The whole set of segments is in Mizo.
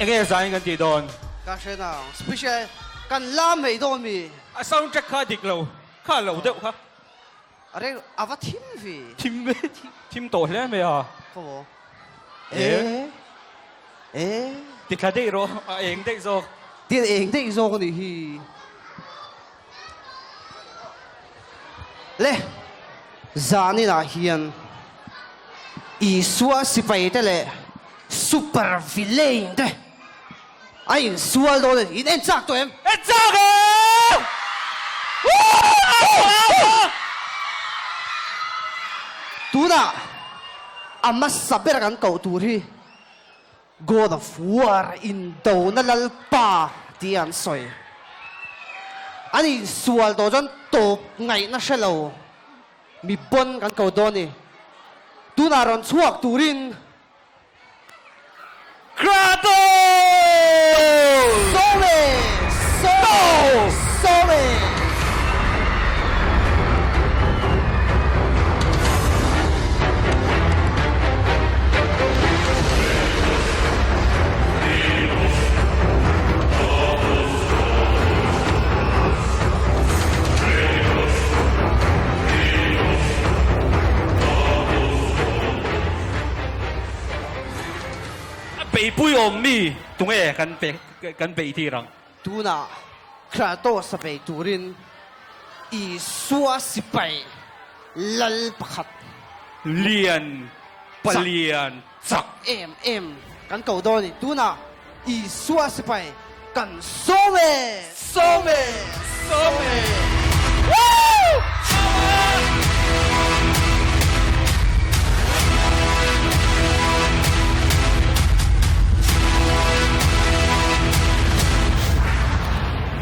Enge zain kan tih dawn? Ka hre nang. Special kan lam hei dawn mi? A sound track kha a dik lo. Kha lo deuh kha. A reng a va thim ve. Thim ve. Thim tawh hle mai a. Ka maw? E. E. Ti thla daih rawh. A eng daih zawk. Ti eng daih zawk a nih hi. Le, zaninah hian Isua sipaite leh super villain te a insual dawn a ni. In en chak tawh em? En chak e! Tunah a hmasa ber kan koh tur hi God of War indona Lalpa tih an sawi. An insual tawh chuan tawp ngaihna hre lo mi pawn kan ko dawn ni. Tunah rawn chhuak turin Kratos! Sorry! Sorry! Sorry! A beipui awm mi tunge kan kan beih tir ang? Tunah Kratos a bei turin Isua sipai lal pakhat. Lian palian chak. Em em kan ko dawn a ni. Tunah Isua sipai kan sawm e! Sawm e! Sawm e!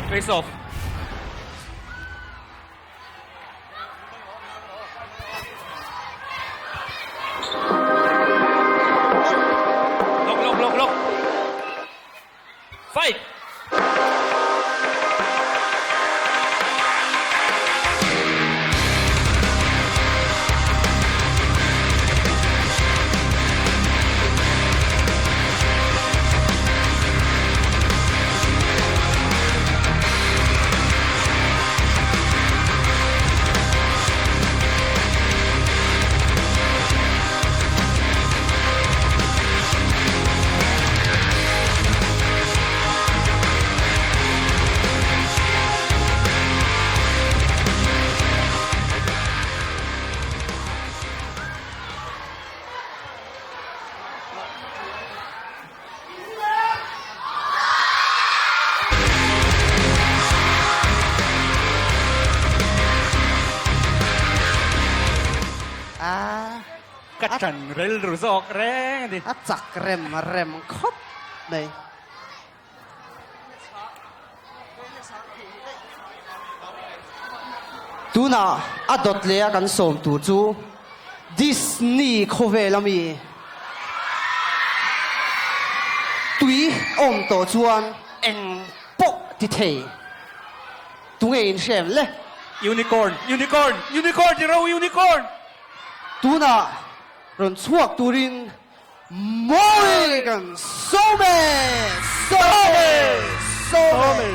Face off. Lock, lock, lock, lock. Fight! Ka ṭan rilru zawk reng a ni. A chak rem rem khawp mai. Tunah a dawt leh a kan sawm tur chu Disney khawvel a mi tui awm tawh chuan eng pawh ti thei tunge in hre em le? Unicorn, unicorn, unicorn ti ro unicorn! Tunah rawn chhuak turin Mawi kan sawm e! Sawm e! Sawm e!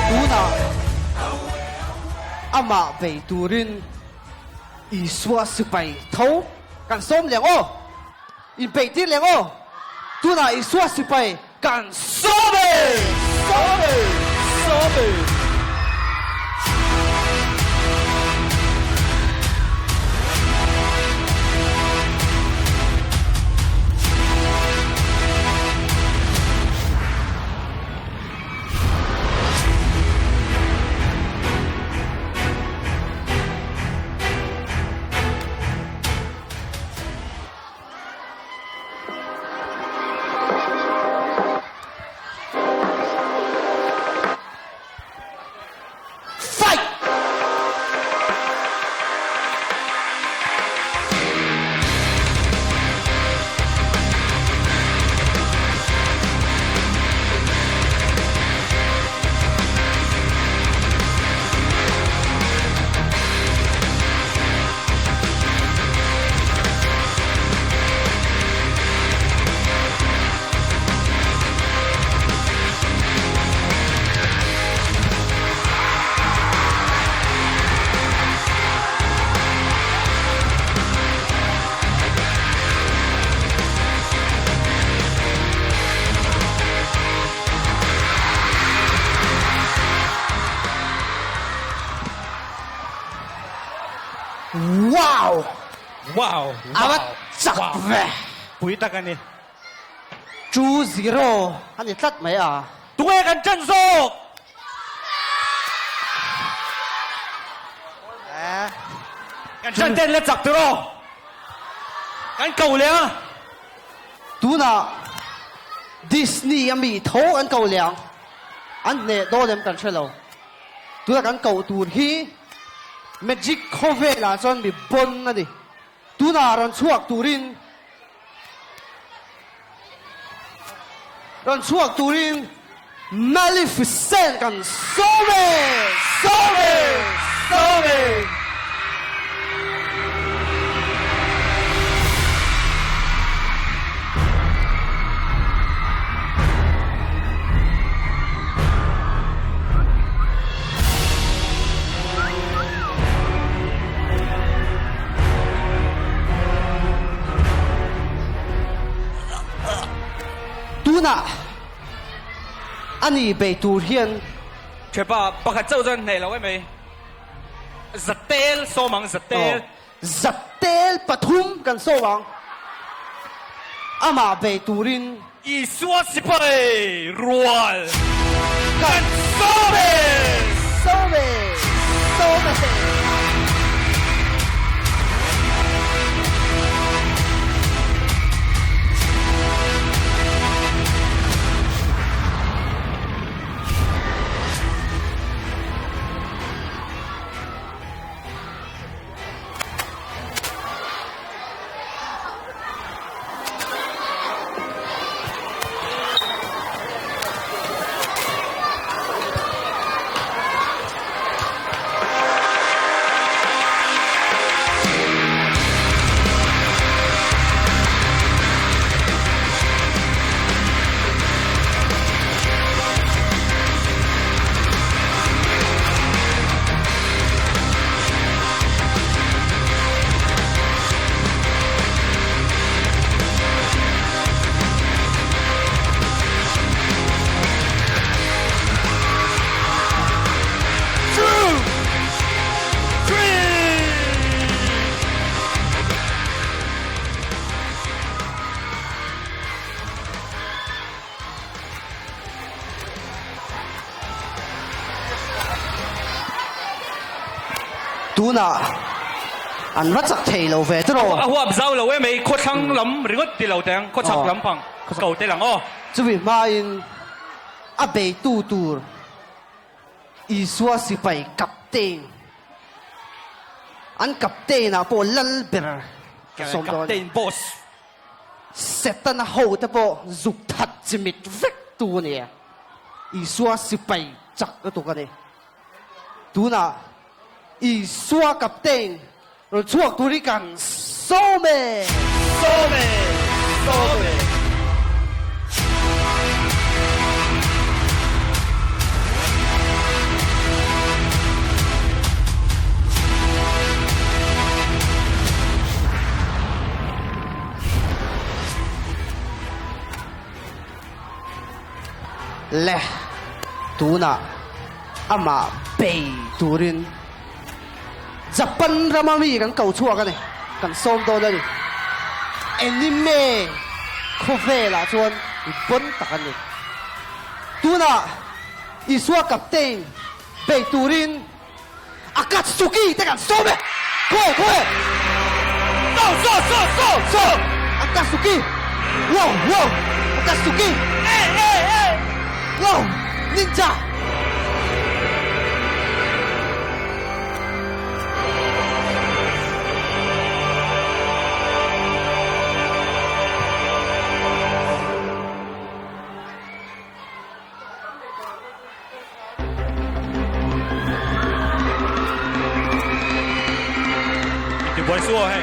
Tunah amah bei turin Isua sipai tho kan sawm leh ang aw, inpeih tir leh ang aw. Tunah Isua sipai kan sawm e! Sawm e! Sawm e! Wow! Wow! A va chak ve! Pui tak a ni. 2-0 a ni tlat mai a. Tunge kan ṭan zawk? Kan ṭan ten la chak tur aw. Kan ko leh a. Tunah Disney a mi tho an ko leh ang. An hneh dawn em kan hre lo. Tunah kan koh tur hi Magic khawvelah chuan mi bon a ni. Tunah rawn chhuak turin rawn chhuak turin Maleficent kan sawm e! Sawm e! Sawm e! Tunah a ni bei tur hian. Ṭhepa pakhat chauh chuan hneh lo em mai. Zatel sawm ang, zatel. Zatel pathum kan sawm ang. Amah bei turin. Isua sipai rual kan sawm e! Sawm e! Sawm e! Tunah an va chak thei lo ve tiraw? A huap zau lo em ei, khawthlang lam ringawt ti lo teng, khawchhak lampang ko te lang aw. Chumi hmain a beitu tur Isua sipai captain, an captain ah pawh lal ber ka sawm dawn. Captain boss. Setana hote pawh zuk that chimit vek tu a ni e. Isua sipai chak lutuk a ni. Tunah Isua captain rawn chhuak tur hi kan sawm e! Sawm e! Sawm e! Le, tunah amah bei turin Japan rama mi kan ko chhuak a ni, kan sawm dawn a ni. Anime khawvelah chuan i bon tak a ni. Tunah Isua Captain bei turin Akatsuki te kan sawm e! Khawi khawi! So so so so so! Akatsuki! Wow wow! Akatsuki! Eh eh eh! Wow! Ninja! Intibuai su aw hei.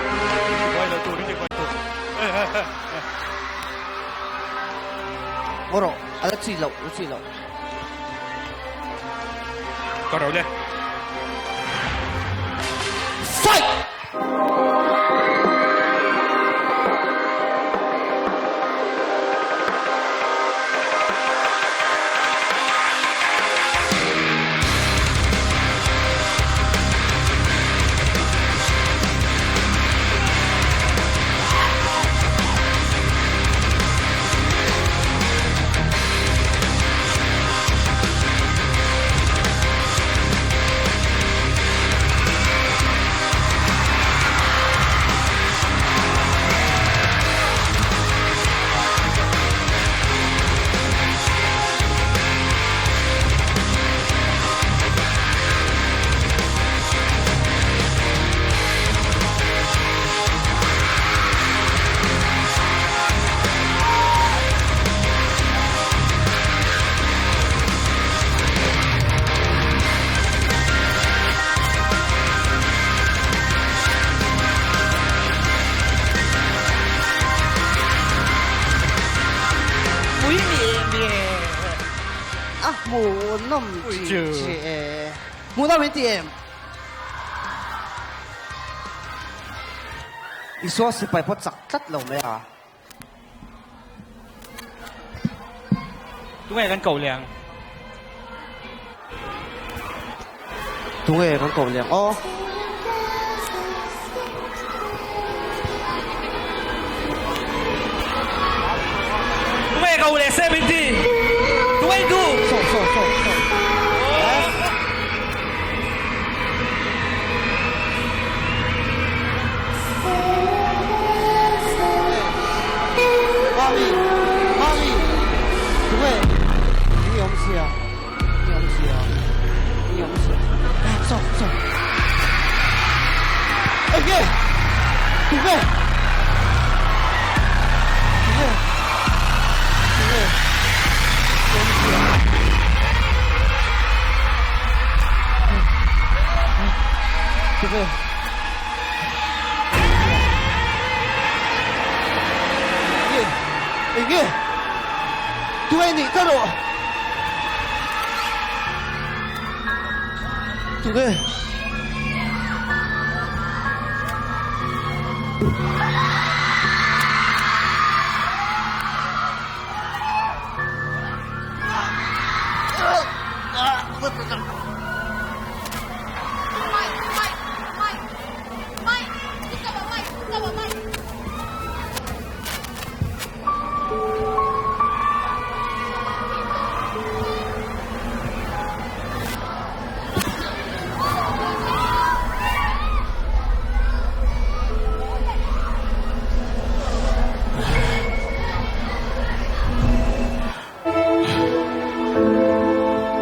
Intibuai lo tur, intibuai tur. Ngaw rawh, a la chi loh, la chi loh. Ka ro le. Fight! A hmuhnawm chi chi e. Hmuhnawm in ti em? Isua sipai pawh chak tlat lo mai a. Tunge kan koh leh ang? Tunge kan koh leh ang aw. Tunge koh leh se min ti? Tunge in duh? Saw saw saw saw. Mami, mami, tunge ni awm sia, ni awm sia, ni awm sia. Saw, saw. Enge, tunge, tunge, tunge, ni awm sia. Tunge. Enge, enge, tunge nih ka rawh. Tunge.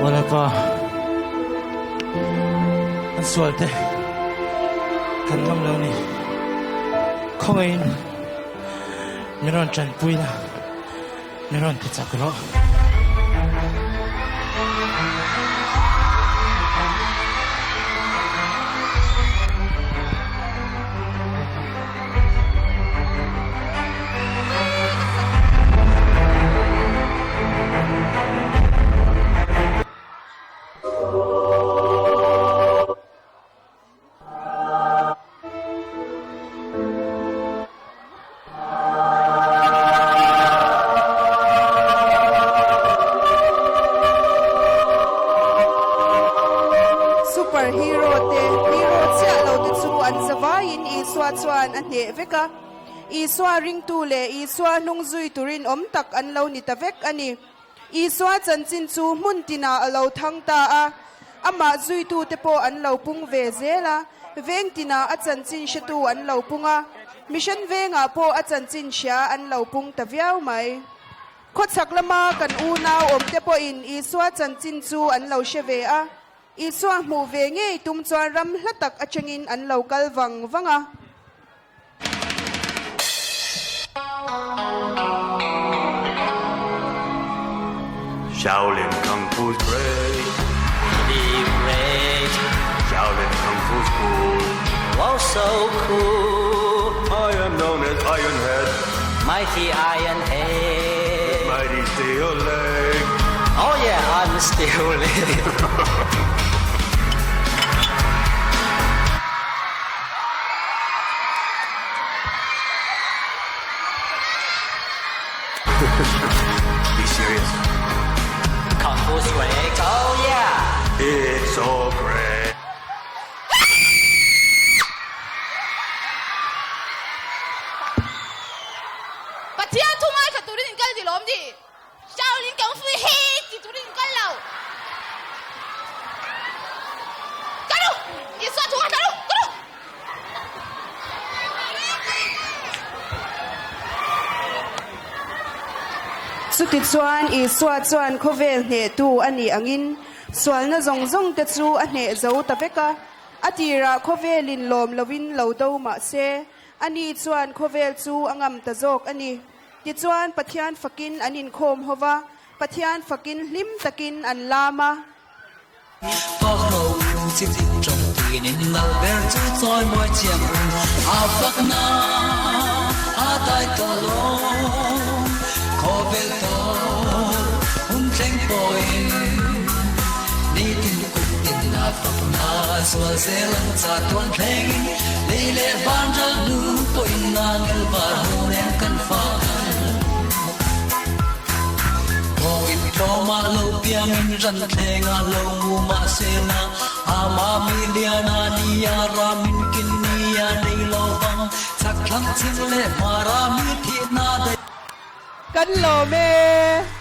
Walapa, an sual te kan ngam lo ni. Khawngaihin min rawn tanpui la, min rawn ti chak rawh. Super hero te, hero chiah lo te chu an zavaiin Isua chuan a hneh vek a. Isua ringtu leh Isua hnung zui turin awm tak an lo ni ta vek a ni. Isua chanchin chu hmun tinah a lo thang ta a, amah zuitute pawh an lo pung ve zel a, veng tinah a chanchin hretu an lo pung a, mission vengah pawh a chanchin hria an lo pung ta viau mai. Khawchhak lama kan unau awmte pawhin Isua chanchin chu an lo hre ve a, Isua hmuh ve ngei tum chuan ram hla tak atangin an lo kal vang vang a. Shaolin Kung Fu's great. Pretty great. Shaolin Kung Fu's cool. Oh, so cool. I am known as Iron Head. Mighty Iron Head. Mighty steel leg. Oh yeah, I'm steel leg. Be serious. Kung Fu's great. Oh yeah. It's so great. Pathian thu ngaithla turin in kal ti lawm ni? Shaolin Kung Fu hi ti turin in kal lo. Kal u! Isua thu ngaithla u! Kal u! Chutichuan Isua chuan khawvel hnehtu a nih angin sualna zawng zawng te chu a hneh zo ta vek a. A tirah khawvelin lawm loin lo do mah se, ani chuan khawvel chu a ngam ta zawk a ni. Tichuan Pathian fakin an inkhawm ho va, Pathian fakin hlim takin an lam a. Pak ro u chi tin tawng tin in lal ber chu chawi mawi chiang u a fak na a dai tawh lo khawvel tawh hun thleng pawhin. fakna zual zel ang chatuan thlengin lei leh van ral hnu pawhin angel var ho nen kan fak ang. Thawngin tlawma lo piangin ran thlenga lo mu mahsela ama mi liana nia ramin kin nia nei lo vang chak thlang chhing leh hmara mi thihna daih Kan lawm e.